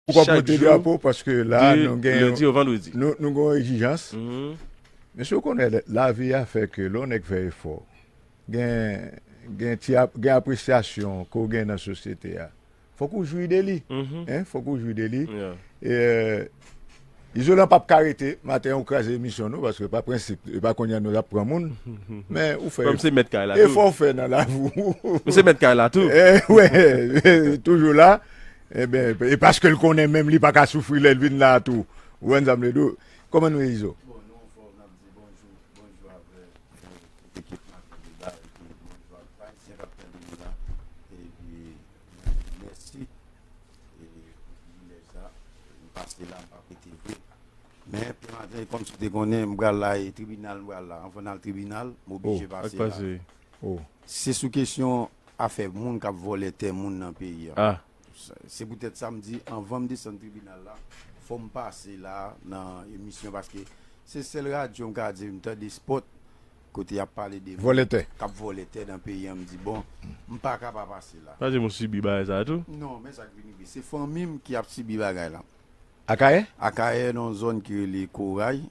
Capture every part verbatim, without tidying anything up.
Ou konn monte drapo paske la nou gen lendi o vandredi. Nou gen yon egzijans. Men si w konnen lavi a fè ke lè yon nèg fè efò, gen gen ti gen apresyasyon ke w gen nan sosyete a. Fòk ou jwi de li. Fòk ou jwi de li. Izolan p ap ka rete maten ou kraze emisyon nou paske pa prensip e pa kounye a nou ap pran moun. Men ou fè efò w fè nan lavi w. Ou se mèt kay la tou. Wè, toujou la. Enben e paske l konnen menm li pa ka soufri lè l vin la tou. Ou wè sa m vle di w? Kòman nou ye Izo? Bon, nou anfòm, n ap di bonjou, bonjou avèk tout ekip Maten Deba epi bonjou ak tout Ayisyen k ap tande nou la. Epi mèsi e pou privilèj sa. M pase la, m p ap rete vre. Men pye maten kòmsi w te konnen m pral la e tribinal m pral la. Anvan n al tribinal, m oblije pase la. Se sou kesyon afè moun k ap vòlè tè moun nan peyi a. Se poutèt sa m di anvan m desann tribinal la, fò m pase la nan emisyon paske se sèl radyo m ka di m tande spòt kote y ap pale de moun k ap vòlè tè nan peyi a. M di bon, m pa ka pa pase la. Pa di m ou sibi bagay sa tou? Non, men sa k vin rive se fanmi m ki ap sibi bagay la. Akayè? Akayè nan yon zòn ki rele Koray,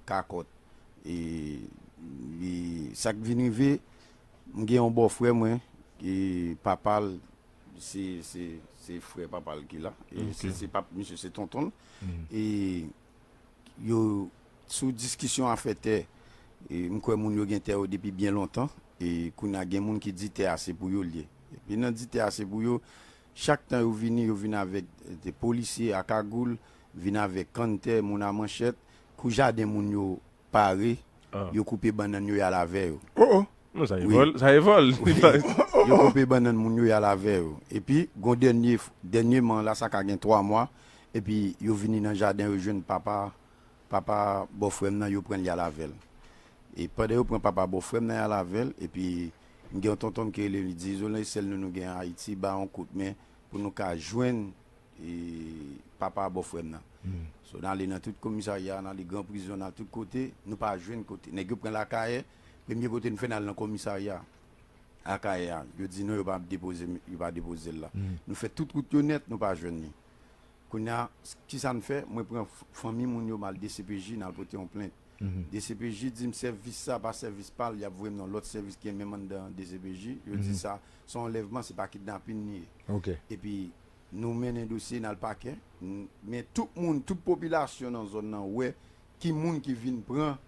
Kakòt. E sa k vin rive, m gen yon bòfrè mwen, papa l se se se frè papa l ki la. Se se pap misye se tonton l. E yo sou diskisyon afè tè. E m kwè moun yo gen tè yo depi byen lontan. E kounye a gen moun ki di tè a se pou yo l ye. Epi nan di tè a se pou yo, chak tan yo vini, yo vin avèk de polisye a kagoul, vin avèk kanntè, moun a manchèt. Kou jaden moun yo pare, yo koupe bannann yo y al avè yo. Oh oh. Non, sa e vòl, sa e vòl. Yo koupe bannann moun yo y al avè yo. Epi gon dènye dènyèman la sa ka gen twa mwa, epi yo vini nan jaden yo jwenn papa papa bòfrè m nan yo pran l y al avè l. E pandan yo pran papa bòfrè m nan y al avè l, epi m gen yon tonton m ki rele m, li di Izolan e sèl nou nou gen Ayiti, ba yon kout men pou nou ka jwenn papa bòfrè m nan. So n ale nan tout komisarya, n ale gran prizon, n al tout kote, nou pa jwenn kote. Nèg yo pran l Akayè, premye kote n fè n al nan komisarya Akayè a, yo di non yo pa depoze yo pa depoze l la. Nou fè tout wout yo nèt, nou pa jwenn li. Kounye a, kisa n fè? Mwen pran fanmi moun yo m al D C P J, n al pote yon plent. D C P J di m sèvis sa pa sèvis pa l, y ap voye m nan lòt sèvis ki menm anndan D C P J. Yo di sa se yon anlèvman, se pa kidnapin li ye. Epi nou mennen dosye n al pakè. Men tout moun, tout popilasyon nan zòn nan wè ki moun ki vin pran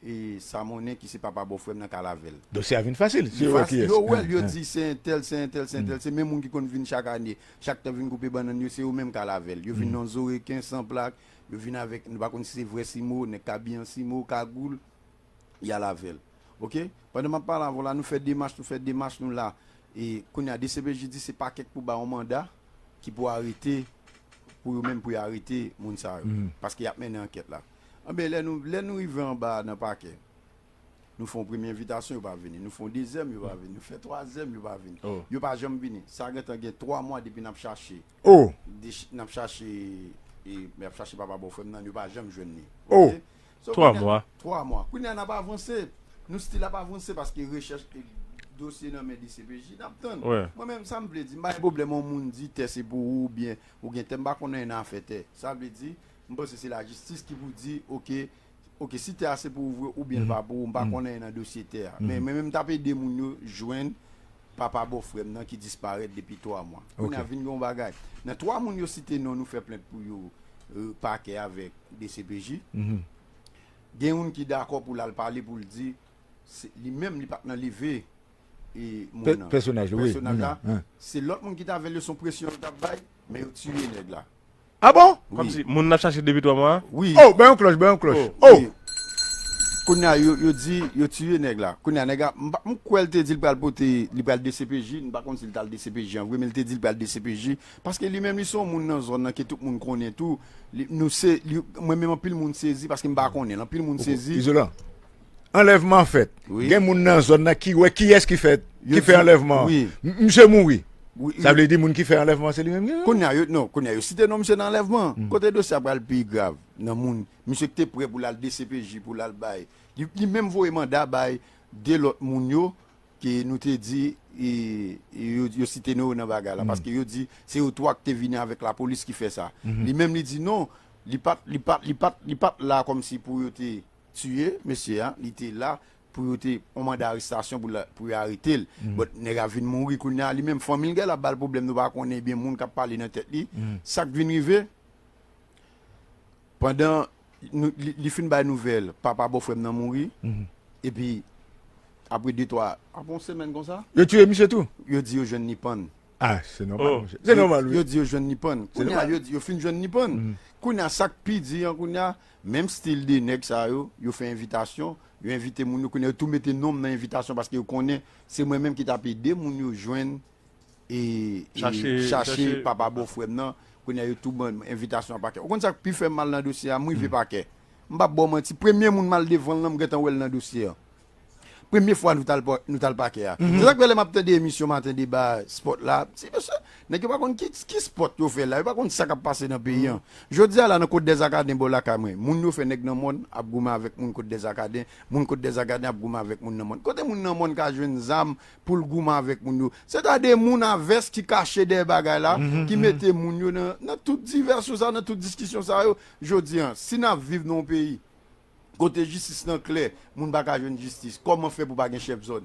e sa monnen ki se papa bòfrè m nan k al avè l. Dosye a vin fasil si yo wè kiyès. Yo wè l, yo di se entèl, se entèl, se entèl. Se menm moun ki konn vin chak ane, chak tan vin koupe bannann yo, se yo menm k al avè l. Yo vin nan zòreken, san plak, yo vin avèk, nou pa konn si se vrè simo, nèg k abiye an simo, kagoul, y al avè l. Oke? Pandan m ap pale avè w la, nou fè demach, nou fè demach, nou la. E kounye a, D C P J di se pakè k pou ba yon manda ki pou arete, pou yo menm pou yo arete moun sa yo. Paske y ap mennen ankèt la. Anben, lè nou, lè nou rive anba nan pakè, nou fè yon premye envitasyon, yo pa vini. Nou fè yon dezyèm, yo pa vini. Nou fè twazyèm, yo pa vini. Yo pa janm vini. Sa gentan gen twa mwa depi n ap chache. N ap chache, e, n ap chache papa bòfrè m nan, yo pa janm jwenn li. Oke? Twa mwa. Twa mwa. Kounye a n ap avanse. Nou still ap avanse paske rechèch e dosye nan men D C P J n ap tann. Mwen menm sa m vle di, m pa gen pwoblèm yon moun di tè se pou ou oubyen ou gen tè, m pa konn anyen nan afè tè. Sa vle di, m panse se lajistis ki pou di, oke, oke, si tè a se pou ou vre oubyen l pa pou ou, m pa konn anyen nan dosye tè a. Men mwen menm m t ap ede moun yo jwenn papa bòfrè m nan ki disparèt depi twa mwa. Kounye a vin gen yon bagay. Nan twa moun yo site non nou fè plent pou yo, pakè avèk D C P J. Gen youn ki dakò pou l al pale pou l di li menm li pa t nan leve e moun nan. Pèsonaj la. Se lòt moun ki t avè l yo, se yon presyon yo t ap bay, men yo tiye nèg la. Ah bon? Kòmsi moun n ap chache depi twa mwa. Wi. Oh, ban yon klòch, ban yon klòch. Oh. Kounye a yo, yo di yo tiye nèg la. Kounye a nèg la, m pa- m kwè l te di l pral pote, li pral D C P J, m pa konn si l t al D C P J an vre, men l te di l pral D C P J paske li menm li se yon moun nan zòn nan ke tout moun konnen tou. Li, nou se, li, mwen menm anpil moun sezi paske m pa konnen l. Anpil moun sezi. Izolan. Anlèvman fèt. Gen moun nan zòn nan ki wè kiyès ki fè, ki fè anlèvman an. Misye mouri. Sa vle di moun ki fè anlèvman se li menm ki. Kounye a yo, non, kounye a yo site non misye nan anlèvman. Kote dosye a pral pi grav nan moun, misye ki te prè pou l al D C P J pou l al bay. Li, li menm voye manda bay de lòt moun yo ke nou te di, e, e yo, yo site nou nan bagay la, paske yo di se yo twa ki te vini avèk lapolis ki fè sa. Li menm li di non, li pa t, li pa t, li pa t, li pa t la kòmsi pou yo te tiye mesye a, li te la pou yo te on manda arestasyon pou, pou yo arete l. But nèg a vin mouri kounye a, li menm fanmi l gen la ba l pwoblèm, nou pa konnen ebyen moun k ap pale nan tèt li. Sa k vin rive, pandan nou, li, li fin bay nouvèl papa bòfrè m nan mouri, epi apre de twa, apre yon semèn konsa, yo tiye misye tou. Yo di yo jwenn li pann. Ah, se nòmal, monchè. Se nòmal, wi. Yo di yo jwenn li pann. Kounye a, yo di yo fin jwenn li pann. Kounye a, sa k pi di an, kounye a, menm stil de nèg sa yo, yo fè envitasyon, yo envite moun yo, kounye a, yo tou mete non m nan envitasyon paske yo konnen se mwen menm ki t ap ede moun yo jwenn e, e chache, chache papa bòfrè m nan, kounye a yo tou ban envitasyon an pakè. Ou konn sa k pi fè m mal nan dosye a? M rive pakè. M p ap ba w manti, premye moun m al devan l lan, m gentan wè l nan dosye a. Premye fwa nou t al pa-, nou t al pakè a. Se sa k fè lè m ap tande emisyon Maten Deba, Spòt la, ti mesye, nèg yo pa konn ki, ki spòt yo fè la, yo pa konn sa k ap pase nan peyi an. Jodi a la, nan Kot Dèzakaden bò lakay mwen, moun yo fè nèg nan mòn ap goumen avèk moun Kot Dèzakaden, moun Kot Dèzakaden ap goumen avèk moun nan mòn. Kote moun nan mòn ka jwenn zam pou l goumen avèk moun yo? Se ta de moun a vès ki kache dèyè bagay la, ki mete moun yo nan, nan tout divèsyon sa, nan tout diskisyon sa yo. Jodi a, si n ap viv nan yon peyi kote jistis lan klè, moun pa ka jwenn jistis, kòman fè pou pa gen chèf zòn?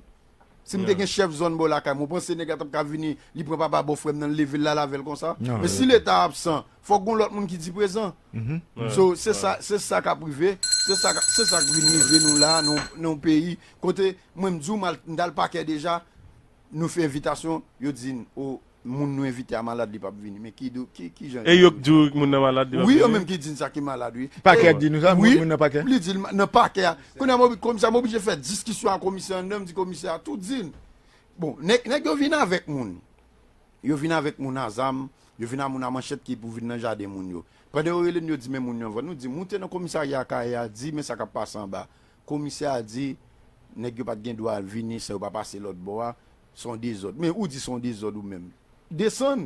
Si m te gen chèf zòn bò lakay mwen, ou panse nèg la t ap ka vini, li pran papa bòfrè m nan, l leve l, l al avè l konsa? Men si Leta absan, fòk gon lòt moun ki di prezan. So, se sa, se sa k ap rive, se sa, k- se sa k vin rive nou la, nan, nan yon peyi kote, mwen, m di w, m al, m t al pakè deja, nou fè envitasyon, yo di n, o, moun nou envite a malad, li p ap vini. Men ki, ki, ki jan? E yo k di w moun nan malad, li p ap vini? Wi, yo menm ki di n sa ki malad, wi. Pakè k di nou sa, moun nan pakè? Wi, li di l nan pakè a. Kounye a, komisè, m oblije fè diskisyon ak komisè anndan, m di komisè a tou di n. Bon, nèg, nèg yo vin avèk moun. Yo vin avèk moun a zam, yo vin a moun a manchèt ki pou vin nan jaden moun yo. Pandan yo rele n, yo di men moun yo anvan. Nou di, moute nan komisarya a Kayè a, di men sa k ap pase anba. Komisè a di, nèg yo pa t gen dwa vini san yo pa pase lòt bò a. Se yon dezòd. Men ou di se yon dezòd ou menm. Desann.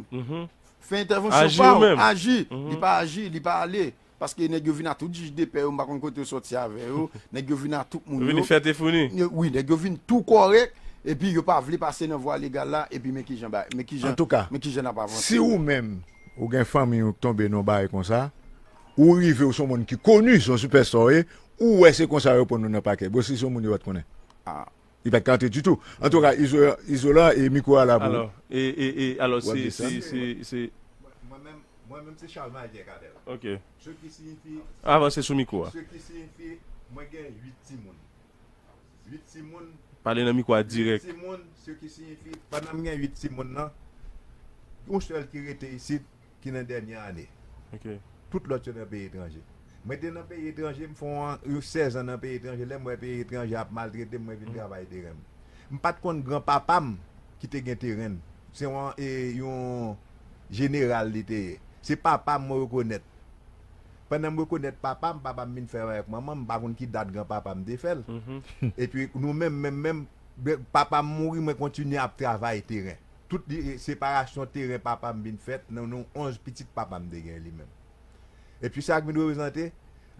Fè entèvansyon pa w. Aji. Li pa aji, li pa ale. Paske nèg yo vin a tout jij de pè yo, m pa konn kote yo sòti avè yo. Nèg yo vin a tout moun yo. Yo vin fèt e founi. Yo- Wi, nèg yo vin tou kòrèk. Epi yo pa vle pase nan vwa legal la. Epi men kijan ba, men kijan, Antouka, men kijan n ap avanse. Si ou menm, ou gen fanmi ou k tonbe nan yon bagay konsa, ou rive, ou se yon moun ki koni, se yon sipèsta ou ye, ou wè se konsa yo pran nou nan pakè. Bon, si se yon moun yo pa t konnen. Ah. Li pa t ka antre ditou. Antouka, Izo-, Izolan e mikwo a la pou ou. Alò, e, e, e, alò, w ap se, desann. Se, se, se Mwen, mwen menm, mwen menm se Charles Madier Cadel. Ok. Ce qui signifie, Avanse sou mikwo a. Ce qui signifie, mwen gen uit timoun. Uit timoun. Pale nan mikwo a dirèk. Uit timoun, ce qui signifie, pandan m gen uit timoun nan, yon sèl ki rete isit, ki nan dènye ane. Ok. Tout lòt yo nan peyi etranje. Mwen te nan peyi etranje, m fè yon, yon sèz an nan peyi etranje. Lè m wè peyi etranje ap maltrete m, mwen vin travay teren m. M pa t konn granpapa m ki te gen teren l. Se yon, e, yon jeneral li te ye. Se papa m mwen rekonèt. Pandan m rekonèt papa m, papa m vin fè l avèk manman m, m pa konn ki dat granpapa m te fè l. Epi nou menm, menm, menm, papa m mouri, mwen kontinye ap travay teren. Tout li, separasyon teren papa m vin fèt nan non onz pitit papa m te gen li menm. Epi sa k vin reprezante,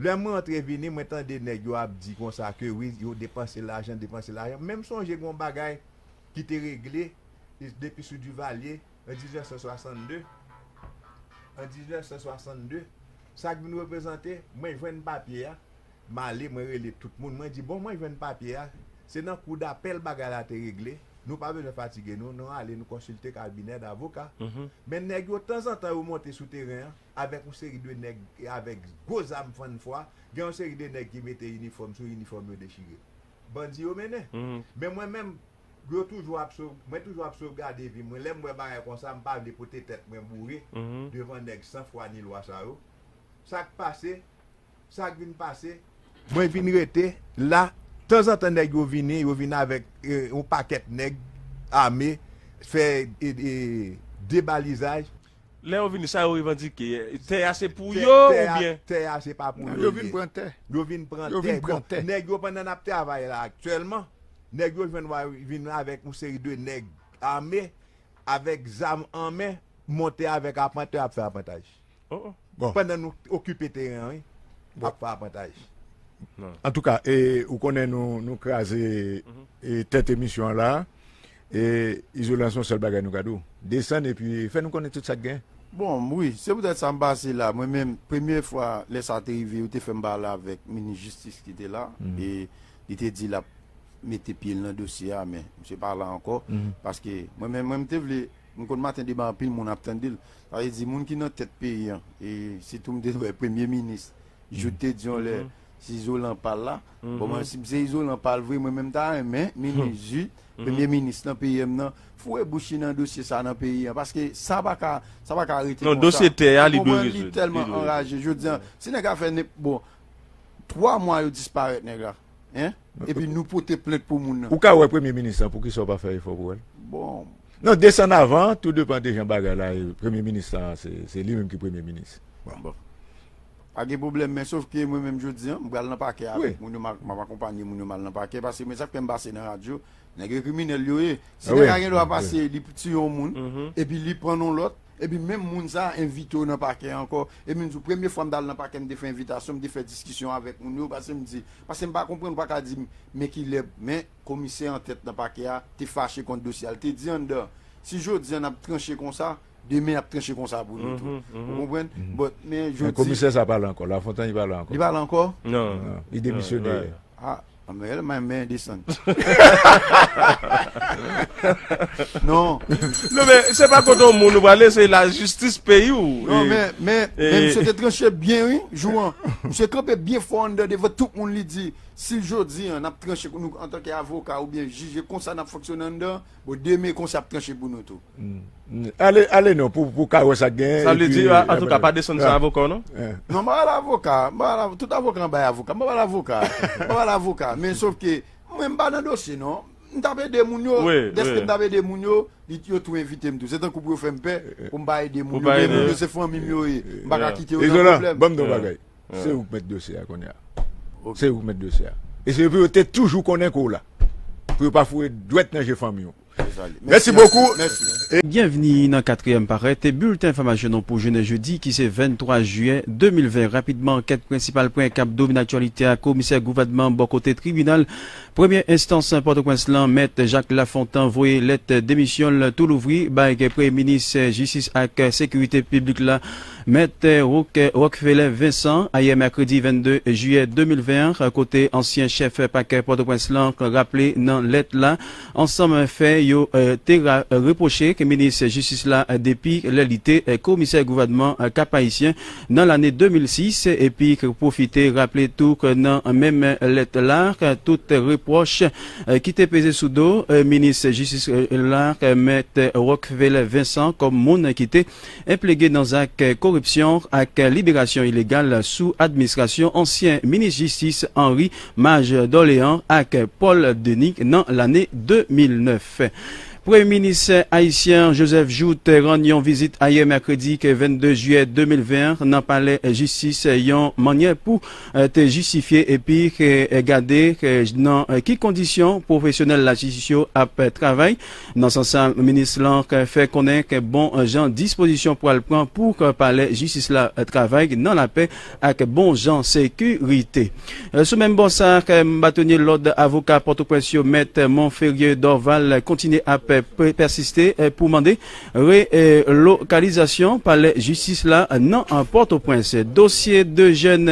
lè m rantre vini, mwen tande nèg yo ap di konsa ke wi, yo depanse lajan, depanse lajan. Men m sonje gon bagay ki te regle depi sou Duvalier an diznèf san swasann de. An diznèf san swasann de, sa k vin reprezante, mwen jwenn papye a, m ale, mwen rele tout moun, mwen di, bon, mwen jwenn papye a, se nan kou dapèl bagay la te regle, nou pa bezwen fatige nou, nou ale, nou konsilte kabinè davoka. Men nèg yo, tanzantan, yo monte sou teren an, avèk yon seri de nèg, avèk gwo zam fann fwa, gen yon seri de nèg ki mete inifòm sou inifòm yo dechire. Bandi yo mennen. Men mwen menm, yo toujou ap sov-, mwen toujou ap sovgade vi mwen. Lè m wè bagay konsa, m pa vle pote tèt mwen boure devan nèg san fwa ni lwa sa yo. Sa k pase, sa k vin pase, mwen vin rete la. Tanzantan nèg yo vini, yo vin avèk, e, yon pakèt nèg ame, fè, e, e, debalizaj. Lè yo vini, sa yo revandike? Tè a se pou yo oubyen? Tè a se pa pou yo li ye. Yo vin pran tè. Yo vin pran tè. Bon, nèg yo, pandan n ap travay la aktyèlman, nèg yo jwenn wa-, vin avèk yon seri de nèg ame, avèk zam an men, monte avèk apantè, ap fè apantaj. Bon. Pandan nou okipe teren an, wi, ap fè apantaj. Antouka, e, ou konnen nou, nou kraze, e, tèt emisyon an la. E Izolan, se yon sèl bagay nou ka di w. Desann epi fè nou konnen tout sa k gen. Bon, wi, se poutèt sa m pase la. Mwen menm, premye fwa lè sa te rive, yo te fè m pale avèk minis jistis ki te la. E li te di l ap mete pye l nan dosye a, men misye pa la ankò. Paske mwen menm, mwen m te vle, m konn maten deba anpil moun ap tande l. Sa vle di, moun ki nan tèt peyi an, e sitou m te wè premye minis, Jout te di yon lè, si Izolan pa l la, bon, mwen, si m se Izolan pa l vre, mwen menm m ta renmen minis Jout, premye minis nan peyi m nan, foure bouch li nan dosye sa nan peyi an, paske sa pa ka, sa pa ka rete konsa. Non, dosye tè a, li dwe rezoud. Li tèlman anraje. Jodi an, si nèg la fè nenp, bon, twa mwa yo disparèt nèg la, en, epi nou pote plent pou moun nan. Ou ka wè premye minis lan, poukisa w pa fè efò pou wè l? Bon. Non, desann avan, tou depann de jan bagay la ye. Premye minis lan, se, se li menm ki premye minis. Bon. Pa gen pwoblèm, men sof ke mwen menm jodi an, m pral nan pakè avèk moun yo, m ap, m ap akonpanye moun yo m al nan pakè, paske mwen sa k fè m pase nan radyo, nèg yo kriminèl yo ye. Si nèg la gen dwa pase, li tiye yon moun, epi li pran yon lòt, epi menm moun sa a envite w nan pakè ankò. Epi m di w, premye fwa m t al nan pakè, m te fè envitasyon, m te fè diskisyon avèk moun yo, paske m di, paske m pa konprann, ou pa ka di m, men kilè, men komisè antèt nan pakè a te fache kont dosye a. L te di anndan, si jodi a n ap tranche konsa, demen y ap tranche konsa pou nou tou. Ou konprann? But, men jodi. Men komisè sa pale ankò. Lafontan, li pale ankò. Li pale ankò? Non. Li demisyone. Ah, men, men, men desann. Non. Non, men se pa kote yon moun ou prale, se lajistis peyi w. Non, men, men, men misye te tranche byen, wi, jou an. Misye kanpe byen fò anndan devan tout moun, li di, si jodi an, n ap tranche nou antanke avoka oubyen jij, e konsa n ap fonksyone anndan, bon, demen konsa y ap tranche pou nou tou. Ale, ale non, pou, pou ka wè sa k genyen. Sa vle di, antouka, pa desann san avoka w non? Non, m pa pral avoka, m pa pral avoka, tout avoka an bay avoka, m pa pral avoka, m pa pral avoka, men sof ke mwen m pa nan dosye non, m t ap ede moun yo, dèske m t ap ede moun yo, li, yo tou envite m tou, se tankou pou yo fè m pè, pou m pa ede moun yo, men moun yo se fanmi m yo ye, m pa ka kite yo nan pwoblèm. Ban m di w yon bagay, se ou k mèt dosye a kounye a, se ou k mèt dosye a, e se pou yo te toujou konnen ke w la, pou yo pa foure dwèt nan je fanmi w. Mèsi bokou. Byenvni nan katriyèm parèt bilten enfòmasyon nou pou jounen jedi ki se venntwa jiyè de mil ven. Rapidman, kèk prensipal pwen k ap domine aktyalite a. Komisè gouvènman bò kote tribinal premye enstans Pòtoprens lan, Mèt Jacques Lafontant, voye lèt demisyon l tou louvri bay premye minis, jistis ak sekirite piblik la, Mèt Rock, Rockfeller Vincent, ayè mèkredi vennde jiyè de mil ven an, kote ansyen chèf pakè Pòtoprens lan raple nan lèt la, ansanm fè yo te repwoche minis jistis la depi lè li te komisè gouvènman Kap Ayisyen nan lane de mil sis, epi pwofite raple tou nan menm lèt la tout repwòch ki te peze sou do minis jistis la, Mèt Rockfeller Vincent, kòm moun ki te enplike nan zak koripsyon ak liberasyon ilegal sou administrasyon ansyen minis jistis Henri Maj Dorléans ak Paul Denis nan lane de mil nèf. Premye minis ayisyen Joseph Jouthe rann yon vizit ayè mèkredi vennde jiyè de mil ven an nan palè jistis, yon mannyè pou te jistifye epi gade nan ki kondisyon pwofesyonèl lajistis yo ap travay. Nan sans sa, minis lan fè konnen ke bon jan dispozisyon pral pran pou palè jistis la travay nan lapè ak bon jan sekirite. Sou menm bò sa, batonye lòd avoka Pòtoprens yo, Mèt Monferrier Dorval, kontinye ap pèsiste pou mande relokalizasyon palè jistis la nan Pòtoprens. Dosye de jèn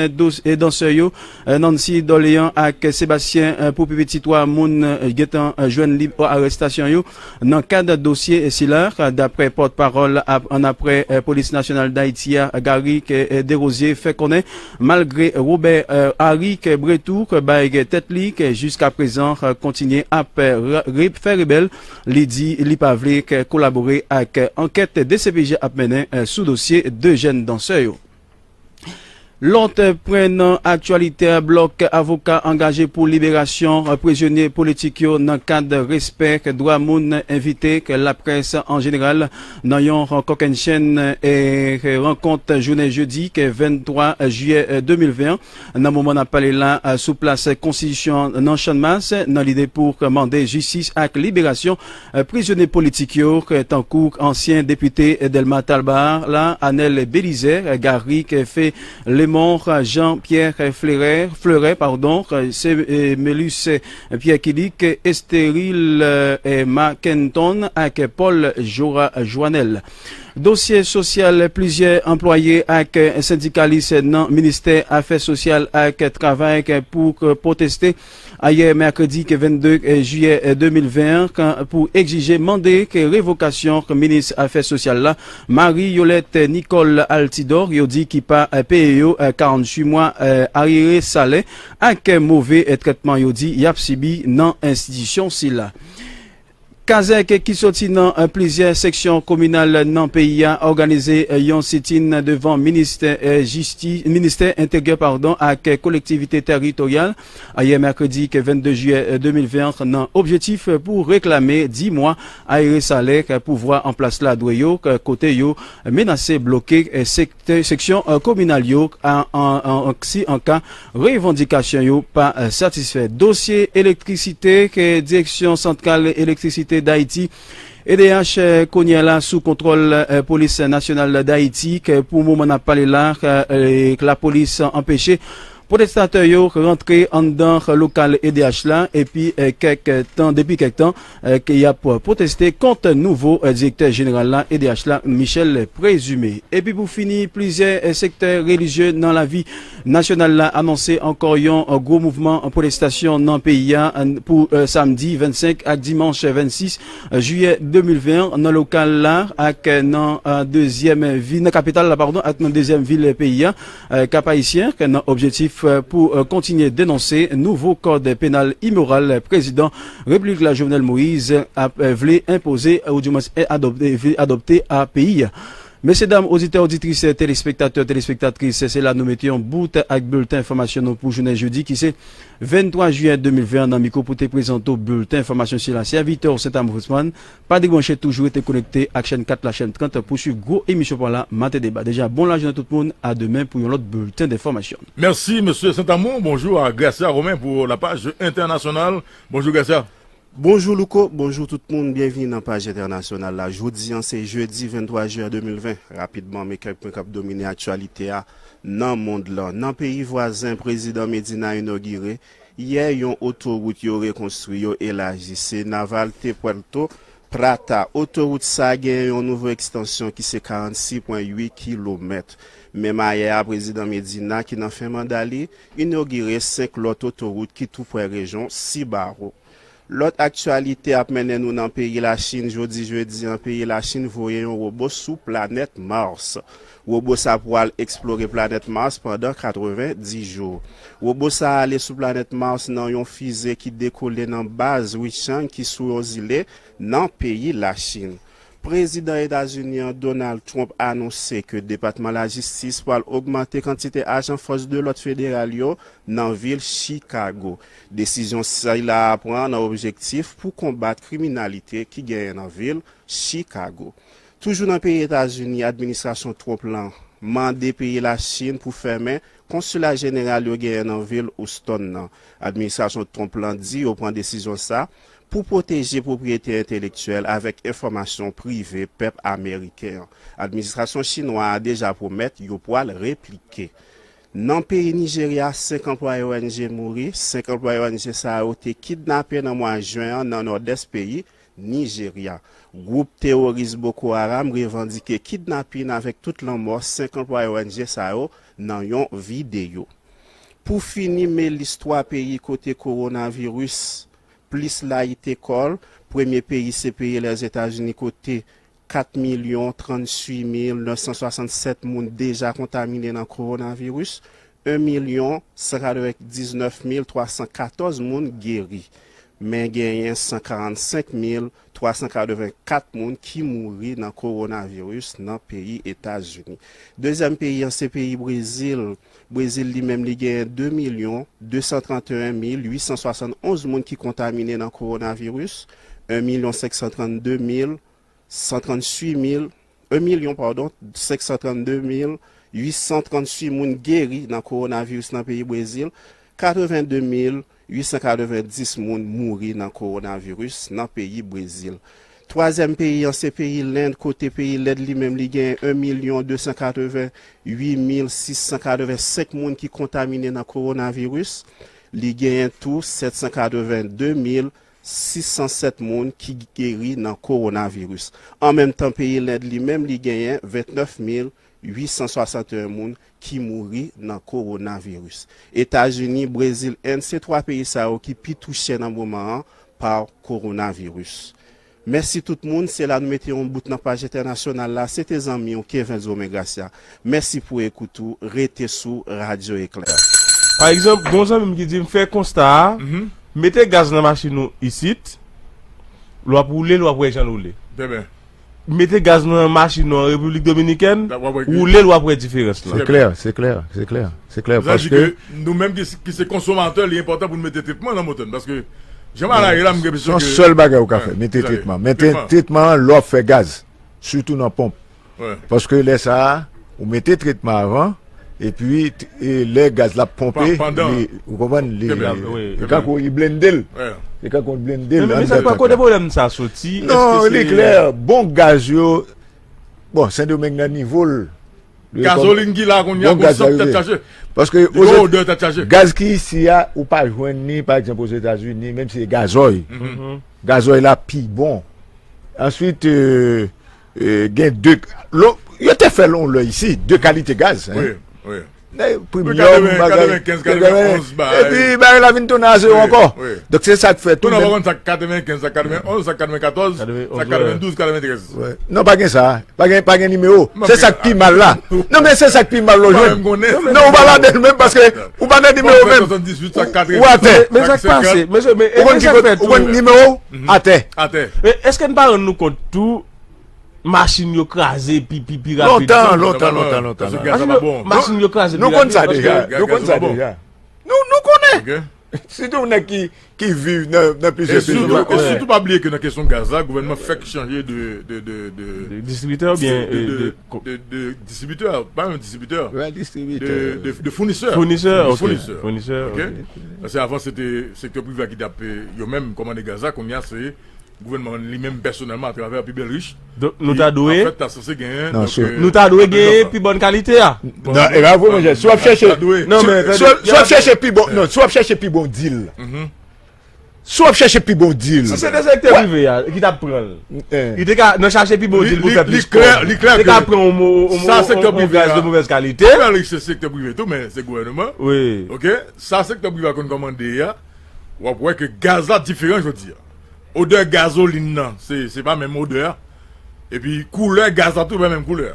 dansè yo, Nancy Dorléans ak Sébastien, pou pi piti twa moun gentan jwenn lib arèstasyon yo nan kad dosye sila, daprè pòtpawòl annapre Polis Nasyonal Dayiti a, Garrick Desrosiers, fè konnen, malgre Robert Harry Bretoux bay tèt li jiskaprezan kontinye ap fè rebèl, li di li pa vle kolabore ak ankèt D C P J ap mennen sou dosye de jèn dansè yo. Lòt pwen nan aktyalite a, blòk avoka angaje pou liberasyon prizonye politik yo nan kad respè dwa moun, envite laprès an jeneral nan yon kòkennchenn rankont jounen jedi vennntwa jiyè de mil ven an. Nan moman n ap pale la, sou plas Konstitisyon an nan Channmas, nan lide pou mande jistis ak liberasyon prizonye politik yo, tankou ansyen depite Dèlma Talbar la, Anèl Belizè, Garrick Fe Mor Jean-Pierre Fleuret, Fleuret, pardon, Semelus Pierre Kilik, Esteril Mackenton ak Paul Jora Joanel. Dosye sosyal plizyè anplwaye ak sendikalis nan Ministè Afè Sosyal ak Travay pou pwoteste ayè mèkredi ke vennde jiyè de mil ven an pou egzije mande ke revokasyon minis afè sosyal la, Marie Yolette Nicole Altidor, yo di ki pa peye yo karanntuit mwa ayere salè ak move trètman yo di y ap sibi nan enstitisyon sila. Kazèk ki soti nan plizyè seksyon kominal nan peyi a òganize yon sitin devan ministè jistis, ministè enteryè, pardon, ak kolektivite teritoryal ayè mèkredi ke vennde jiyè de mil ven an nan objektif pou reklame dis mwa ayere salè pouvwa an plas la dwe yo, kote yo menase bloke seksyon kominal yo si an ka revandikasyon yo pa satisfè. Dosye elektrisite ke Direksyon Santral Elektrisite Dayiti, E D H, kounye a la sou kontwòl Polis Nasyonal Dayiti, ke pou moman n ap pale la, lapolis anpeche pwotestatè yo rantre anndan lokal E D H la epi kèk tan, depi kèk tan ke y ap pwoteste kont nouvo direktè jeneral la E D H la, Michel Présumé. Epi pou fini, plizyè sektè relijye nan lavi nasyonal la anonse ankò yon gwo mouvman pwotestasyon nan peyi a pou samdi vennsenk ak dimanch vennsis jiyè de mil ven an nan lokal la ak nan dezyèm vil, nan kapital la, padon, ak nan dezyèm vil peyi a, Kap Ayisyen, nan objektif pou kontinye denonse nouvo kòd penal imoral prezidan repiblik la Jovenel Moïse ap vle enpoze oudimwens adopte a peyi a. Mesye dam, oditè, oditris, telespektatè, telespektatris, se la nou mete yon bout ak bilten enfòmasyon nou pou jounen jodi ki se venntwa jiyè de mil ven an nan mikwo pou te prezante w bilten enfòmasyon sila. Sèvitè w Sentamo Fritz Mann, pa debranche, toujou rete konekte ak chèn kat la, chèn trant pou swiv gwo emisyon pa w la, Maten Deba. Deja bon lajounen tout moun, a demen pou yon lòt bilten enfòmasyon. Mèsi mesye Sentamo, bonjou a Gracia Romain pou la paj entènasyonal. Bonjou Gracia. Bonjou Louko, bonjou tout moun, byenvini nan paj entènasyonal la. Jodi an se jedi venntwa jiyè de mil ven. Rapidman, men kèk pwen k ap domine aktyalite a nan mond lan. Nan peyi vwazen, prezidan Medina inogire yè yon otowout yo rekonstwi, yo elaji, se Naval de Puerto Plata. Otowout sa gen yon nouvo ekstansyon ki se karannsis pwen uit kilomèt. Menm ayè a, prezidan Medina, ki nan fen manda li, inogire senk lòt otowout ki tou prè rejyon Sibaro. Lòt aktyalite ap mennen nou nan peyi Lachin. Jodi jedi an, peyi Lachin voye yon wobo sou planèt Mars. Wobo sa pwal eksplore planèt Mars pandan katreven dis jou. Wobo sa ale sou planèt Mars nan yon fize ki dekole nan baz Wuchang ki sou yon zile nan peyi Lachin. Prezidan Etazini an, Donald Trump, anonse ke Depatman Lajistis pral ogmante kantite ajan fòs de lòd federal yo nan vil Chicago. Desizyon sila a pran nan objektif pou konbat kriminalite ki genyen nan vil Chicago. Toujou nan peyi Etazini, administrasyon Trump lan mande peyi Lachin pou fèmen konsila jeneral yo genyen nan vil Houston nan. Administrasyon Trump lan di yo pran desizyon sa pou pwoteje pwopriyete entelektyèl avèk enfòmasyon prive pèp ameriken an. Administrasyon chinwa a deja pwomèt yo pwal replike. Nan peyi Nijerya, senk anplwaye O N G mouri. Senk anplwaye O N G sa yo te kidnape nan mwa jen an nan nòdès peyi Nijerya. Gwoup teworis Boko Haram revandike kidnapin avèk tout lanmò senk anplwaye O N G sa yo nan yon videyo. Pou fini, men lis twa peyi kote kowonaviris plis layite kò l. Premye peyi se peyi Lèzetazini kote kat milyon tranntuit mil nèf san swasannsèt moun deja kontamine nan kowonaviris, en milyon san katrevendiznèf mil twa san katòz moun geri. Men genyen san karannsenk mil twa san katrevenkat moun ki mouri nan kowonaviris nan peyi Etazini. Dezyèm peyi an se peyi Brezil. Brezil li menm li genyen de milyon de san tranteyen mil uit san swasannonz moun ki kontamine nan kowonaviris, en milyon senk san trannde mil san tranntuit mil, en milyon, padon, senk san trannde mil uit san tranntuit moun geri nan kowonaviris nan peyi Brezil, katrevende mil uit san katrevendis moun mouri nan kowonaviris nan peyi Brezil. Twazyèm peyi an se peyi Lend, kote peyi Lend li menm li gen en milyon de san katreven uit mil sis san katreven senk moun ki kontamine nan kowonaviris. Li genyen tou sèt san katreven de mil sis san sèt moun ki geri nan kowonaviris. An menm tan, peyi Lend li menm li genyen vennèf mil uit san swasanteyen moun ki mouri nan kowonaviris. Etazini, Brezil, End se twa peyi sa yo ki pi touche nan moman an pa kowonaviris. Mèsi tout moun, se la nou mete yon bout nan paj entènasyonal la. Se te zanmi w Kevens Romain Gracia. Mèsi pou ekout ou, rete sou Radyo Eklè. Pa egzanp, gon zanmi m ki di m fè konsta a, mete gaz nan machin ou isit, lè w ap woule l, w ap wè jan l woule. Mete gaz nan machin ou an Repiblik Dominikèn, woule l, w ap wè diferans lan. Se klè, se klè, se klè, se klè. Paske nou menm ki se konsomatè, li enpòtan pou n mete tretman nan motè n. Paske jan bagay la, m gen enpresyon ke. Se yon sèl bagay ou ka fè, mete tretman. Mete tretman an lè w ap fè gaz, sitou nan ponp. Paske lè sa a, ou mete tretman avan, epi lè gaz la ap ponpe, li, ou konprann, li, li kankou li blende l. Li kankou li blende l. Men sa k pa kote pwoblèm sa soti? Non, li klè. Bon gaz yo, bon, Sendomeng nan nivo l. Gazolin ki la kounye a, gon sant tèt chaje. Paske gaz ki isi a, ou pa jwenn ni, pa egzanp, Ozetazini, menm si se gazòy. Gazòy la pi bon. Answit, gen de, yo te fè l yon lè isi, de kalite gaz. Wi, wi. Premium, bagay. Epi bagay la vin tounen a zewo ankò. Donk se sa k fè tou. Kounye a pa konn sa k katrevenkenz, sa k katrevenonz, sa k katrevenkatòz, sa k katrevendouz, katreventrèz. Non, pa gen sa. Pa gen, pa gen nimewo. Se sa k pi mal la. Non, men se sa k pi mal la w jwenn. Non, ou pa ladan l menm paske ou pa nan nimewo menm. Ou atè. Men sa k pase, mesye, men e sa k fè tou. Ou konn nimewo? Atè. Atè. Èske n pa rann nou kont tou machin yo kraze pi, pi, pi rapid? Lontan, lontan, lontan, lontan. Machin yo kraze pi rapid. Nou konn sa deja. Nou konn sa deja. Nou, nou konnen. Sitou nèg ki, ki viv nan, nan plizyè peyi. E sitou, e sitou pa bliye ke nan kesyon gaz la, gouvènman fèk chanje de, de, de, de. De distribitè oubyen de, de, de, de distribitè, pa menm distribitè. De, de, de founisè. Founisè, ok. Founisè, ok. Paske avan se te sektè prive a ki t ap, yo menm kòmande gaz la, kounye a se gouvènman an li menm pèsonèlman atravè Pi Bèl Rich. Donk nou ta dwe. Nou ta dwe genyen pi bòn kalite a. Non, e pa vre monchè. Si w ap chèche. Si w ap chèche pi bon. Non, si w ap chèche pi bon dil. Si w ap chèche pi bon dil. Si se te sektè prive a ki t ap pran l, li te ka nan chache pi bon dil pou fè plis kòb. Li te ka pran yon gaz de movèz kalite. Pi Bèl Rich se sektè prive tou, men se gouvènman. Wi. Ok. Sa sektè prive a konn kòmande a, w ap wè ke gaz la diferan jodi a. Odè gazolin nan, se, se pa menm odè a. Epi koulè gaz la tou pa menm koulè a.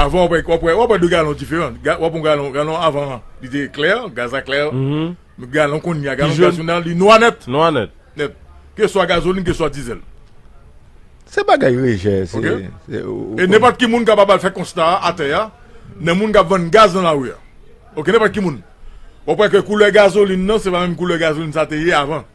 Avan, w ap wè, w ap wè, w ap wè de galon diferan. Ga, w ap wè yon galon, galon avan an, li te klè, gaz la klè. Galon kounye a, galon gaz kounye a, li nwa nèt. Nwa nèt. Nèt. Keswa gazolin, keswa dizèl. Se bagay rejè. Se, se, ou, ou E konn- nenpòt ki moun kapab al fè konsta a atè a, nan moun k ap vann gaz nan lari a. Ok, nenpòt ki moun. W ap wè ke koulè gazolin nan, se pa menm koulè gazolin sa te ye avan.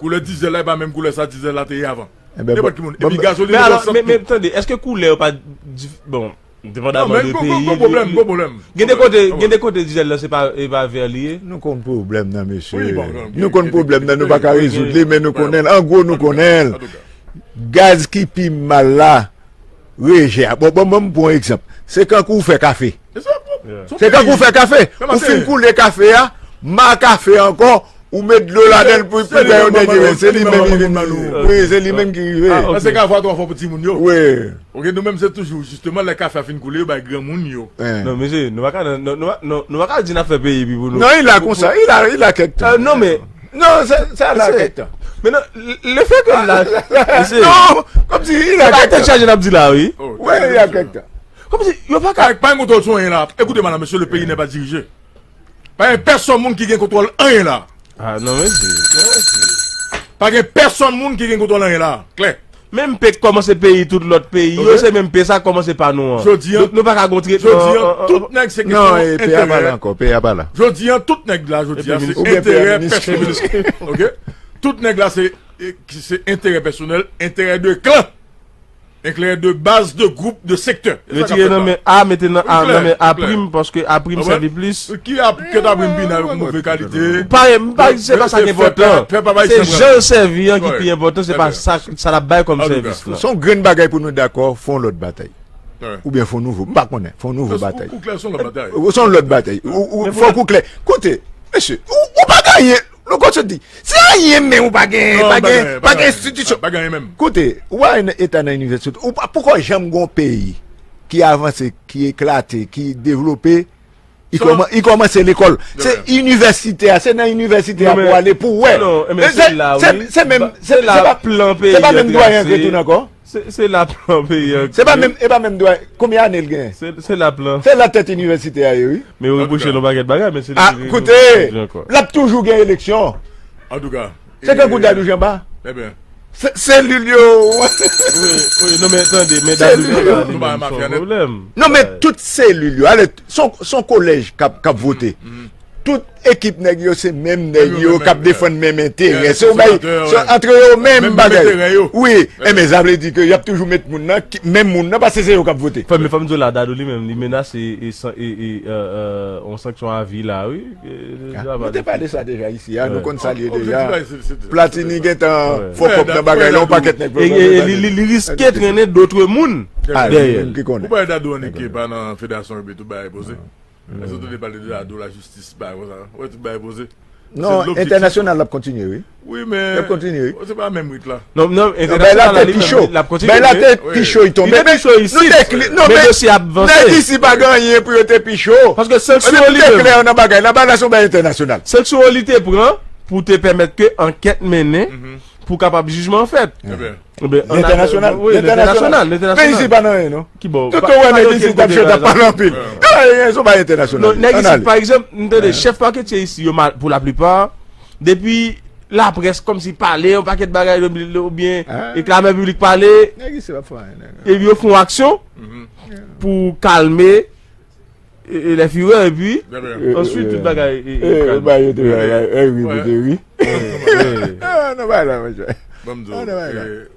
Koulè dizèl la, e pa menm koulè sa dizèl la te ye avan. Enben, nenpòt ki moun. Epi gazolin. Men alò, men, men tande, èske koulè yo pa dif-, bon, depandaman de peyi. Gon pwoblèm, gon pwoblèm. Gen de kote, gen de kote dizèl la se pa, e pa vè li ye. Nou konn pwoblèm nan, mesye. Nou konn pwoblèm nan, nou pa ka rezoud li, men nou konnen l. An gwo, nou konnen l. Gaz ki pi mal la, rejè a. Bon, bon, bon, m pran yon egzanp. Se kankou ou fè kafe. Se kankou ou fè kafe. Ou fin koule kafe a, ma kafe ankò, ou met dlo ladan l pou, pou bay yon dènye ven. Se li menm ki vin. Wi, se li menm ki rive. Paske kafe a twò fò pou timoun yo. Wi. Ok, nou menm se toujou, jisteman, lè kafe a fin koule, yo bay granmoun yo. Non, mesye, nou pa ka, nou, nou, nou, nou pa ka di n ap fè peyi pi pou nou. Non, li la konsa, li la, li la kèk tan. Non, men, Non, sa, sa la kèk tan. Men non, le fè ke l la. Non, kòmsi li la kèk tan. Tèt chaje n ap di la, wi. Wi, li la kèk tan. Kòmsi yo pa ka. Pa gen kontwòl sou anyen la. Écoutez, madame, monsieur, le pays n'est pas dirigé. Pa gen pèsòn moun ki gen kontwòl anyen la. Ah, non, men di. Non, men di. Pa gen pèsòn moun ki gen kontwòl anyen la. Klè. Menm pe k kòmanse peyi tout lòt peyi yo, se menm pe sa k kòmanse pa nou an. Jodi an, nou pa ka gon tretman. Jodi an, tout nèg se kesyon enterè. Non, e pe a pa la ankò, pe a pa la. Jodi an, tout nèg la, jodi a, se enterè pèsonèl. Ok? Tout nèg la, se, se enterè pèsonèl, enterè de klan. Eklè de baz, de gwoup, de sektè. Retire nan men A, mete nan A, nan men A prim, paske A prim sèvi plis. Ki A, kèt A prim vin avèk move kalite. Pa, m pa, se pa sa ki enpòtan. Se jan l sèvi an ki pi enpòtan, se pa sa, sa l ap bay kòm sèvis lan. Se yon grenn bagay pou nou dakò, fè yon lòt batay. Oubyen fè yon nouvo, m pa konnen, fè yon nouvo batay. Ou klè, se yon lòt batay. Se yon lòt batay. Ou, ou, fòk ou klè. Koute, mesye, ou, ou pa gen anyen. Nou konn sot di, se anyen menm ou pa gen, pa gen, pa gen enstitisyon. Pa gen anyen menm. Koute, ou pa wè eta nan inivèsite, ou pa, poukò janm gon peyi ki avanse, ki eklate, ki devlope, i kòman-, i kòmanse lekòl. Se inivèsite a, se nan inivèsite a pou ale pou wè. Non, men se la, wi. Se, se menm, se, se pa, se pa menm dwayen an k retoune ankò. Se, se la plan peyi an. Se pa menm, e pa menm dwa, konbyen ane l genyen? Se, se la plan. Se la tèt inivèsite a ye, wi. Men yo repwoche l yon pakèt bagay, men se li ki koute, l ap toujou gen eleksyon. Antouka. Se tankou Dadou Janba. Ebyen. Se, selil yo. Wi, wi, non, men tande, men Dadou Janba li menm se yon pwoblèm. Non, men tout selil yo, ale, se yon, se yon kolèj k ap, k ap vote. Tout ekip nèg yo se menm nèg yo k ap defann menm enterè. Se yon bay, se antre yo menm bagay. Wi, enben sa vle di ke y ap toujou met moun nan, menm moun nan, paske se yo k ap vote. Fò, men fò m di w la, Dadou li menm, li menase e, e, e, e, yon sanksyon a vi la, wi. Nou te pale sa deja isi a, nou konn sa l ye deja. Platini gentan fòkòp nan bagay la, yon pakèt nèg. E, e, e li, li, li riske trennen dòt moun dèyè l. Ou pa wè Dadou annik pa nan federasyon epi tout bagay poze. Èske w tande pale de Dadou, lajistis, bagay konsa? Ou wè tout bagay poze. Non, entènasyonal l ap kontinye, wi. Wi, men l ap kontinye, wi. Se pa menm rit la. Non, non, entènasyonal la li menm, l ap kontinye. Bay la te pi cho, li tonbe. Li te pi cho isit, men dosye ap vanse. Nèg isi pa gen anyen pou yo te pi cho. Paske sanksyon li menm. Klè nan bagay la, bagay la se yon bagay entènasyonal. Sanksyon li te pran pou te pèmèt ke ankèt mennen, pou kapab jijman fèt. Ebyen, lentènasyonal, lentènasyonal, lentènasyonal. Men isi pa nan anyen, non. Ki bò? Tout ou wè nèg isi t ap chante, ap pale anpil. Yo, yo, yo, se yon bagay entènasyonal. Non, nèg isi, pa egzanp, m tande chèf paketye isi yo, pou laplipa, depi laprès kòmsi pale, yon pakèt bagay, oubyen klamè piblik pale, epi yo fè yon aksyon pou kalme e, e lè furè, epi answit tout bagay e, e kalme. Bagay yo te bagay, e wi, pou te wi. Non, bay la, monchè. Ban m di w,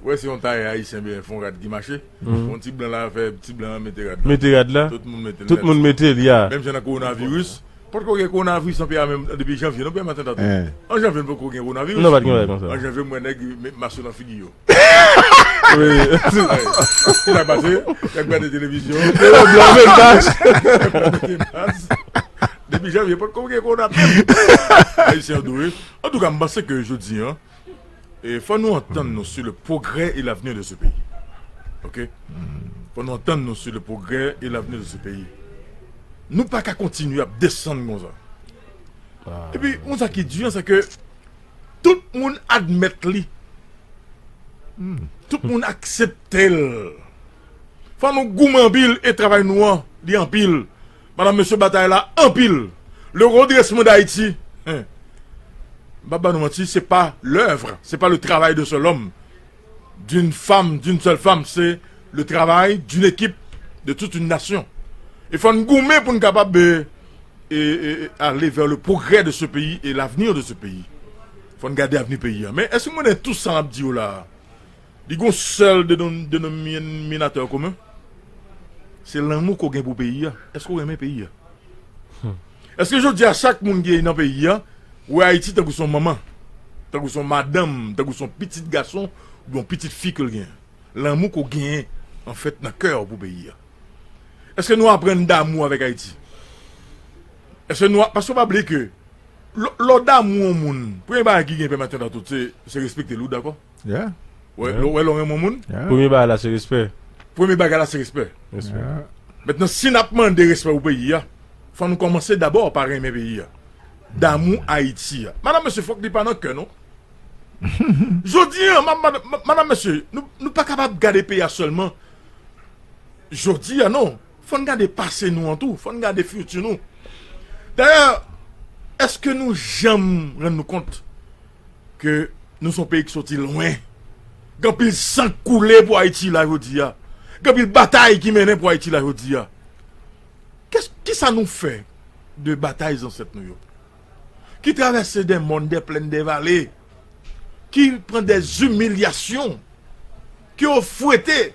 wè se yon tayè ayisyen byen fè yon rad ki mache. Yon ti blan la fè ti blan an mete rad la. Mete rad la. Tout moun mete l. Tout moun mete l, ya. Menm jan nan kowonaviris. Potko gen kowonaviris nan peyi a menm depi janvye, non, peyi a maten datou. An janvye, nou potko gen kowonaviris. Non, pa t gen bagay konsa. An janvye, m wè nèg met mas yo nan figi yo. Wi. Ki sa k pase? Y ap gade televizyon. Yo blan met mas. Mete mas. Depi janvye, potko gen kowonaviris. Ayisyen yo dwe. Antouka, m panse ke jodi a, e, fò nou antann nou sur le progrès et l'avenir de ce pays. Ok? Fò nou antann nou sur le progrès et l'avenir de ce pays. Nou pa ka kontinye ap desann konsa. Epi, yon sa ki di an, se ke tout moun admèt li. Tout moun aksepte l. Fò nou goumen anpil e travay nou an, li anpil. Madanm, mesye, batay la anpil. Le redressement d'Haïti, hein, m pa ba nou manti, c'est pas l'œuvre, c'est pas le travail d'un seul homme, d'une femme, d'une seule femme, c'est le travail d'une équipe, de toute une nation. E fò n goumen pou n kapab, e, e, e, aller vers le progrès de ce pays et l'avenir de ce pays. Fò n gade avni peyi a. Men èske mwen, tout sa m ap di yo la a, li gon sèl denom-, denominatè komen? Se lanmou ke w gen pou peyi a. Èske w renmen peyi a? Èske jodi a chak moun ki nan peyi a, wè Ayiti tankou se yon manman, tankou se yon madanm, tankou se yon pitit gason, oubyen yon pitit fi ke l genyen? Lanmou ke w genyen, anfèt, nan kè w pou peyi a. Èske nou aprann damou avèk Ayiti? Èske nou a-, paske w pa bliye ke lè, lè w damou yon moun, premye bagay ki gen pèmèt nan tout, se, se respekte l, ou dakò? Yeah. Wè, lè w, wè, lè w renmen yon moun? Yeah. Premye bagay la, se respè. Premye bagay la, se respè. Respè. Yeah. Mentnan, si n ap mande respè pou peyi a, fò nou kòmanse dabò pa renmen peyi a. Damou Ayiti a. Madanm, mesye, fòk li pa nan kè nou. Jodi a, ma-, ma-, ma-, madanm, mesye, nou, nou pa kapab gade peyi a sèlman jodi a, non. Fò n gade pase nou an tou. Fò n gade fiti nou. Dayè, èske nou janm rann nou kont ke nou se yon peyi ki soti lwen? Gen anpil san k koule pou Ayiti la jodi a. Gen anpil batay ki mennen pou Ayiti la jodi a. Kès-, kisa nou fè de batay zansèt nou yo? Ki travèse dè mòn, dè plèn, dè vale, ki pran dè imilyasyon, ki yo fwete,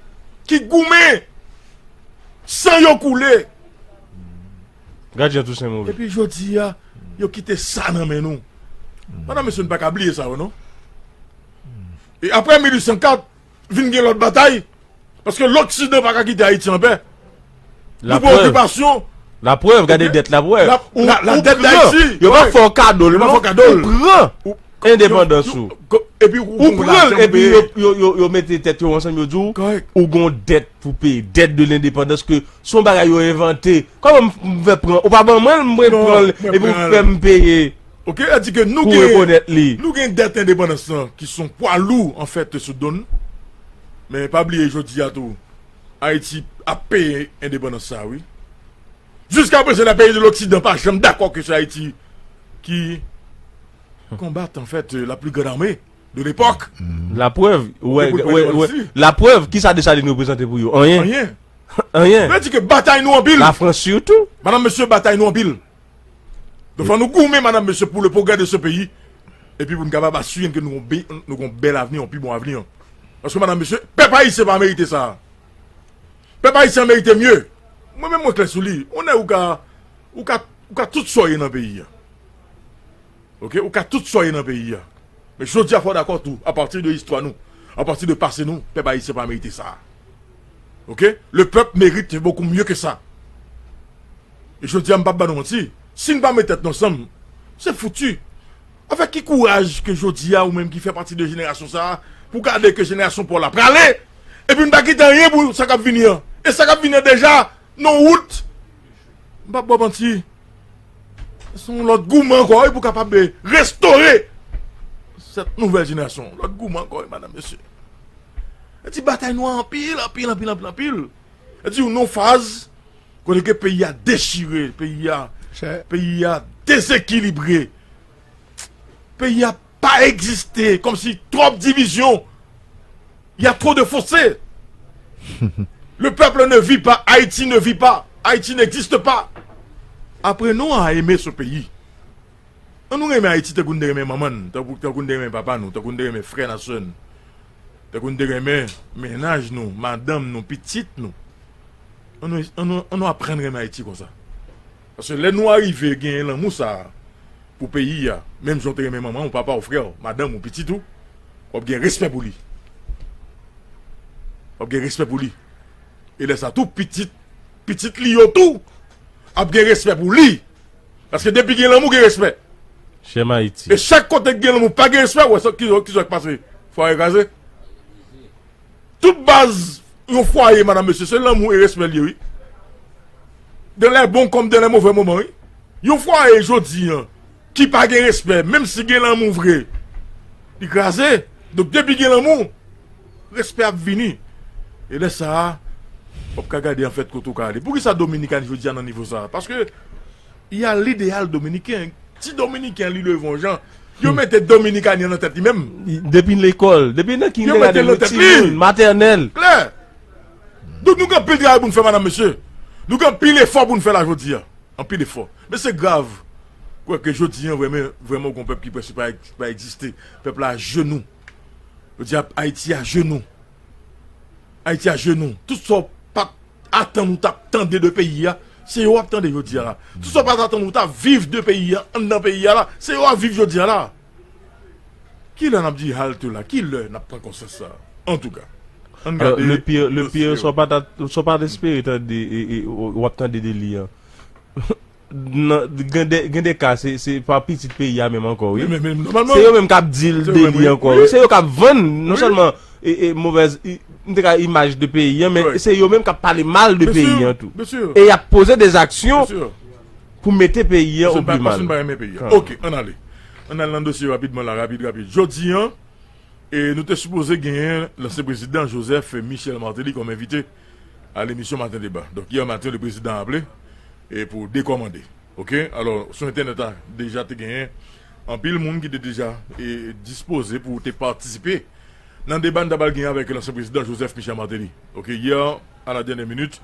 ki goumen, san yo koule. Gad jan Tousen move. Epi jodi a, yo kite sa nan men nou. Madanm, mesye, nou pa ka bliye sa, non? E apre mil uit san kat, vin gen lòt batay. Paske Loksidan pa ka kite Ayiti anpè. Nou pran okipasyon. Laprèv, gade dèt la pou wè. La dèt Dayiti. Yo pa fè w kado l non. Ou pran endepandans ou. Epi ou pran l, epi yo mete tèt yo ansanm, yo di w ou gon dèt pou peye, dèt de lendepandans ke se yon bagay yo envante. Kòman m fè pran, ou pa ban mwen l, mwen pran l, epi ou fè m peye. Ok, sa di ke nou gen, nou gen dèt endepandans lan ki se yon pwa lou anfèt sou do n. Men pa bliye jodi a tou, Ayiti ap peye endepandans sa wi. Jiska prezan la peyi de Loksidan pa janm dakò ke se Ayiti ki konbat anfèt la pli grann ame de lepòk. Laprèv, wè, wè, wè, laprèv, kisa Desalin reprezante pou yo? Anyen. Anyen. Anyen. Sa di ke batay nou anpil. Lafrans sitou. Madanm, mesye, batay nou anpil. Donk fò nou goumen, madanm, mesye, pou le progrès de ce pays. Epi pou nou kapab asire ke nou gon be- nou gon bèl avni, yon pi bon avni. Paske, madanm, mesye, pèp ayisyen pa merite sa. Pèp ayisyen merite mye. Mwen menm mwen klè sou li. Ou nèg ou ka ou ka ou ka tout sa w ye nan peyi a. Ok, ou ka tout sa w ye nan peyi a. Men jodi a fò w dakò tou, apati de istwa nou, apati de pase nou, pèp ayisyen pa merite sa. Ok, le peuple mérite beaucoup mieux que ça. E jodi a m p ap ba nou manti, si n pa met tèt nou ansanm, se fouti. Avèk ki kouraj ke jodi a ou menm ki fè pati de jenerasyon sa a, pou gade ke jenerasyon pa w la prale, epi n pa kite anyen pou sa k ap vini an. E sa k ap vini an deja nan wout. M p ap ba w manti. Se yon lòt goumen ankò wi pou kapab restore cette nouvelle génération. Lòt goumen ankò wi, madanm, mesye. E di batay nou anpil, anpil, anpil, anpil, anpil. E di yon non faz kote ke peyi a dechire, peyi a peyi a dezekilibre. Peyi a pa egziste, kòmsi twòp divizyon. Il y a trop de fossés. Le peuple ne vit pas, Haïti ne vit pas, Haïti n'existe pas. Apprenons à aimer ce pays. An nou renmen Ayiti tankou n te renmen manman n, tankou tankou n te renmen papa nou, tankou n te renmen frè n ak sè n, tankou n te renmen mennaj nou, madanm nou, pitit nou. An nou, an nou, an nou aprann renmen Ayiti konsa. Paske lè nou arive genyen lanmou sa a pou peyi a, menm jan w te renmen manman w, papa w, frè w, madanm ou, pitit ou, w ap gen respè pou li. W ap gen respè pou li. E lè sa tou, pitit, pitit li yo tou ap gen respè pou li. Paske depi gen lanmou, gen respè. Chèm Ayiti. E chak kote k gen lanmou, pa gen respè, w wè sa, ki, ki sa k pase? Fwaye kraze. Tout baz yon fwaye, madanm, mesye, se lanmou e respè l ye, wi. Dans les bons comme dans les mauvais moments, wi. Yon fwaye jodi an, ki pa gen respè, menm si gen lanmou vre, li kraze. Donk, depi gen lanmou, respè ap vini. E lè sa a, w ap ka gade, anfèt, kote w ka ale. Poukisa Dominikani jodi a nan nivo sa a? Paske il y a l'idéal dominicain. Ti Dominiken li leve yon jan. Yo mete Dominikani an nan tèt li menm. Depi lekòl, depi nan Yo mete l nan tèt li. Matènèl. Klè. Donk nou gen anpil travay pou n fè, madanm, mesye. Nou gen anpil efò pou n fè la jodi a. Anpil efò. Men se grav. Kwè ke jodi an, vrèman, vrèman, gon pèp ki prèske pa, pa egziste. Pèp la ajenou. Jodi a, Ayiti ajenou. Ayiti ajenou. Tout sa w pa t atann ou t ap tande de peyi a, se yo w ap tande jodi a la. Tout sa w pa t atann ou t ap viv de peyi a, anndan peyi a la, se yo w ap viv jodi a la. Kilè n ap di halte la? Kilè n ap pran konsyans sa? Antouka, ann gade. Le pire, le pire, sa w pa t, sa w pa t espere tande, e, e, w ap tande de li an. Nan, gen de, gen de ka, se, se pa pitit peyi a menm ankò, wi. Se yo menm k ap di l de li ankò, wi. Se yo k ap vann, non sèlman, e, e, movèz, i, m te ka imaj de peyi an, men se yo menm k ap pale mal de peyi an tou. E y ap poze de zaksyon pou mete peyi an o pi mal. Ok, ann ale. Ann al nan dosye rapidman la, rapid, rapid. Jodi an, E nou te sipoze genyen lansyen prezidan Joseph Michel Martelly kòm envite a lemisyon Maten Deba. Donk, yè maten, le prezidan aple e pou dekòmande. Ok? Alò, sou entènèt la, deja te genyen anpil moun ki te deja e, dispoze pou te patisipe nan deba n t apral genyen avèk lansyen prezidan Joseph Michel Martelly. Ok? Yè, a la dènyè minit,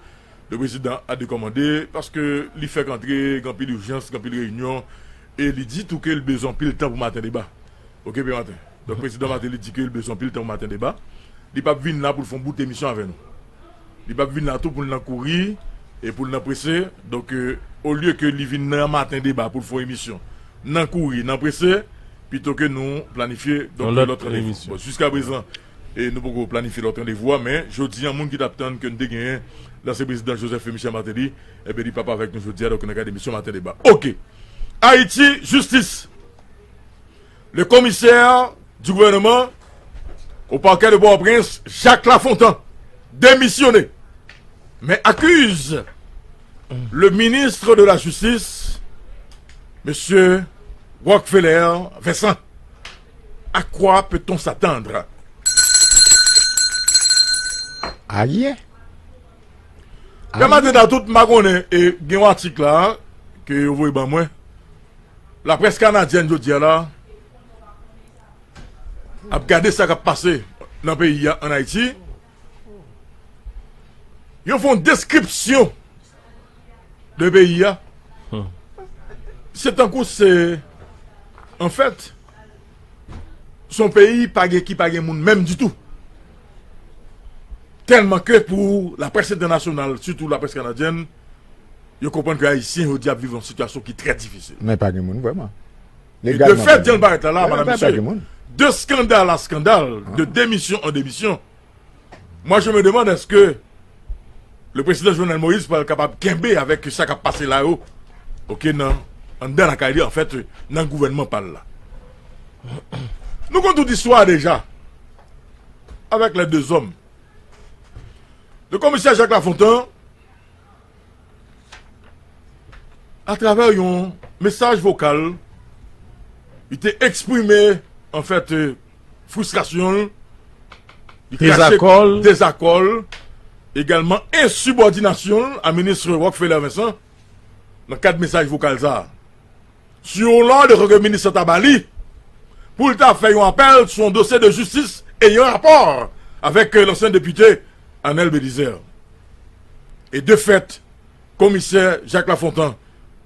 le prezidan a dekòmande paske li fèk antre, gen anpil ijans, gen anpil reyinyon, e li di tou ke l bezwen anpil tan pou Maten Deba. Ok, Pè Maten. Donk, prezidan Martelly di ke l bezwen anpil tan pou Maten Deba. Li p ap vin la pou l fè yon bout emisyon avè nou. Li p ap vin la tou pou l nan kouri e pou l nan prese. Donk, euh, olye ke li vin nan maten deba pou l fè yon emisyon nan kouri, nan prese, pito ke nou planifye, donk, lòt lòt randevou. Emisyon. Bon, jiska prezan, e nou poko planifye lòt randevou a, men jodi a, moun ki t ap tann ke n te genyen, lansyen prezidan Joseph Michel Martelly, ebyen, li p ap avèk nou jodi a, donk, nan kad emisyon Maten Deba. Oke. Ayiti, jistis. Le commissaire du gouvernement au parquet de Port-au-Prince, Jacques Lafontant, démissionné, mais accuse le ministre de la Justice, monsieur Rockefeller Vincent. À quoi peut-on s'attendre? Aye. Kè maten ta tout, m pa konnen, e gen yon atik la ke yo voye ban mwen. Laprès kanadyèn jodi a la ap gade sa k ap pase nan peyi a, ann Ayiti. Yo fè yon deskripsyon de peyi a. Se tankou se, anfèt, se yon peyi pa gen, ki pa gen moun menm ditou. Tèlman ke pou laprès entènasyonal, sitou laprès kanadyèn, yo konprann ke Ayisyen jodi ap viv yon sitiyasyon ki trè difisil. Men pa gen moun vrèman. E de fèt, jan l parèt la, la, madam, mesye, de skandal a skandal, de demisyon an demisyon, moi, je me demande, est-ce que le président Jovenel Moïse pral kapab kenbe avèk sa k ap pase la yo, oke, nan, anndan lakay li, anfèt, nan gouvènman pa l la. Nou konn tout istwa a deja, avec les deux hommes. Le commissaire Jacques Lafontant, atravè yon mesaj vokal, li te eksprime, anfèt, euh, fristrasyon l, li krache dezakò l, egalman ensibòdinasyon l a minis Rockefeller Vincent, nan kad mesaj vokal sa a. Sur lòd ke minis lan ta ba li, pou l ta fè yon apèl sou yon dosye de jistis e yon rapò avèk, euh, lansyen depite Arnel Belizaire. E de fèt, komisè Jacques Lafontant,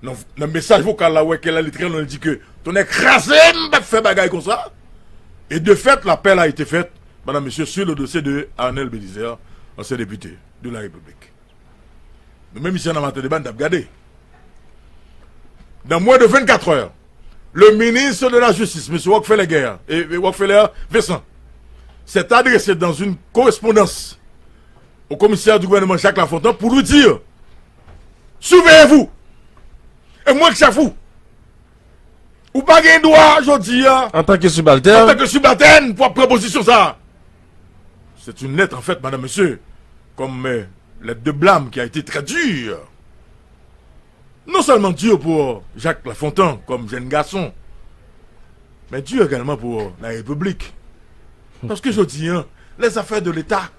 nan, nan mesaj vokal la, ou wè ke la li trè lwen, li di ke, tonnè kraze m, m p ap fè bagay konsa. Et de fait, l'appel a été fait, madame, monsieur, sur le dossier de Arnel Belizaire, ancien député de la République. Nou menm isi nan Maten Deba, n t ap gade. Dans moins de vingt-quatre heures, le ministre de la Justice, monsieur Rockefeller Guerre, et, et Rockefeller Vincent, s'est adressé dans une correspondance au commissaire du gouvernement Jacques Lafontant pour lui dire, surveillez-vous. E mwen k chèf ou. Ou pa gen dwa jodi a, antanke sibaltèn, antanke sibaltèn, pou ap pran pozisyon sa. C'est une lettre, en fait, madame, monsieur, comme, euh, lettre de blâme qui a été très dure. Non seulement dur pour Jacques Lafontant comme jeune garçon, mais dur également pour la République. Paske jodi a, les affaires de l'État,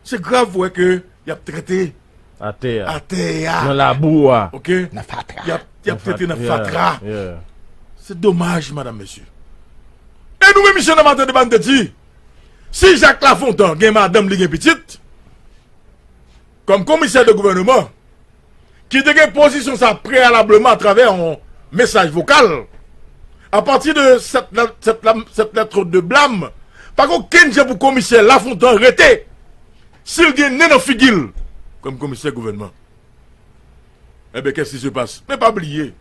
se grav pou wè ke y ap trete atè a, atè a, nan labou a, oke? Nan fatra. Y ap, y ap trete nan fatra. Se domaj, madam, mesye. E nou menm isi nan Maten Deba, n te di, si Jacques Lafontant gen madanm li, gen pitit, kòm komisè de gouvènman, ki te gen pozisyon sa preyalableman atravè yon mesaj vokal, à partir de cette, cette, cette lettre de blâme, pa gen okenn jan pou komisè Lafontant rete, si l gen nen nan figi l, kòm komisè gouvènman. Enben, qu'est-ce qui se passe? Men pa bliye,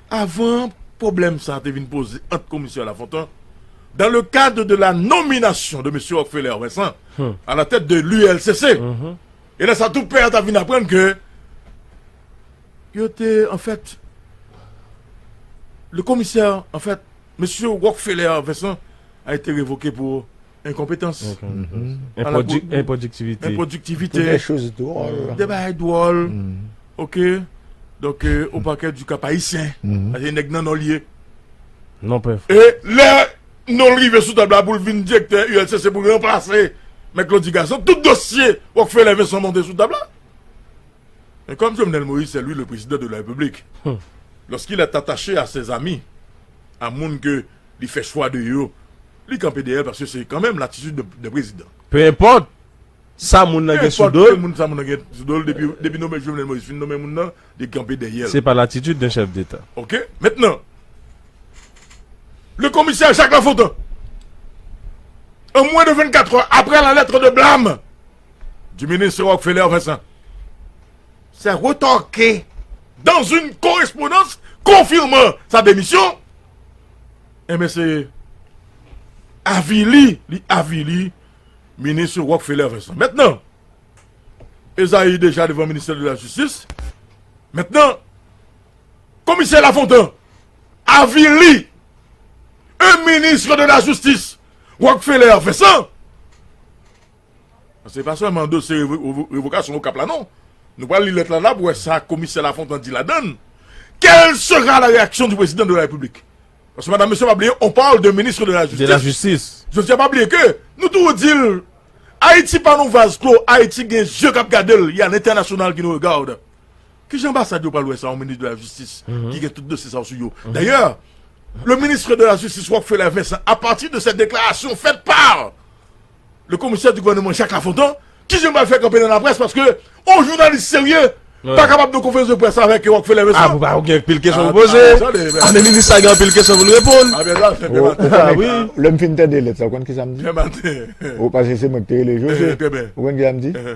avan pwoblèm sa te vin poze ant komisè Lafontant, dans le cadre de la nomination de monsieur Rockefeller Vincent à la tête de l'U L C C, e lè sa, tout pèp la t ap vin aprann ke yo te, anfèt, le commissaire, anfèt, monsieur Rockefeller Vincent a été révoqué pour incompétence. Enpwodiktivite. Enpwodiktivite. Des choses drôles. Des bagay dwòl. Oke. Donk, euh, au parquet du Cap-Haïtien. Paske nèg nan Nò l ye. Non, pèf. E lè non l rive sou tab la pou l vin direktè U L C C pou l ranplase Mèt Claudy Gassant, tout dosye Rockefeller Vincent monte sou tab la. Mais comme Jovenel Moïse, c'est lui le président de la République, lorsqu'il est attaché à ses amis, à moun ke li fè chwa de yo, li kanpe dèyè l, paske se kanmenm latitid de, de prezidan. Peu importe sa moun nan gen sou do l. Peu importe moun sa moun nan gen sou do l, depi, depi nonmen Jovenel Moïse fin nonmen moun nan, li kanpe dèyè l. C'est pas l'attitude d'un chef d'État. Oke? Maintenant, le commissaire Jacques Lafontant, en moins de vingt-quatre heures, après la lettre de blâme, du ministre Rockefeller Vincent. C'est retoqué dans une correspondance confirmant sa démission. Enben, se avili, li avili minis Rockefeller Vincent. Mentnan, Esaïe deja devan ministè de la jistis. Mentnan, komisè Lafontan avili un ministre de la justice, Rockefeller Vincent. Se pa sèlman dosye revo- revo- revokasyon Okap la, non. Nou pral li lèt la la pou wè sa komisè Lafontan di ladan l. Quelle sera la réaction du président de la République? Paske, madam, mesye, pa bliye, on parle de ministre de la De la justice. jistis. Jodi a, pa bliye ke nou toujou di l, Ayiti pa yon vaz klo, Ayiti gen zye k ap gade l, y a l'international qui nous regarde. Kijan anbasad yo pral wè sa, yon minis de la jistis ki gen tout dosye sa yo sou yo? Dayè, le ministre de la justice, Rockefeller Vincent, à partir de cette déclaration faite par le commissaire du gouvernement, Jacques Lafontant, kijan pral fè kanpe nan laprès, paske yon jounalis serye pa kapab nan konferans de près avèk Rockefeller Ah, Vincent. Pou pa ou gen pil kesyon Ah, pou poze. ah, tande, Ah, men minis la gen anpil kesyon pou l reponn. Ah, ben la, se Ou- ou Ah, konn- wi. Lè m fin tande lèt sa, ou konn ki sa m di? Demain matin. Ou panse se mwen ki te rele José? Eh, très bien. Ou konn ki sa m di? Eh,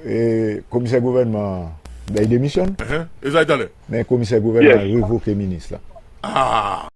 E, komisè gouvènman bay demisyon, eh, eh. E sa, talè. Men komisè gouvènman revoke minis la. Ah.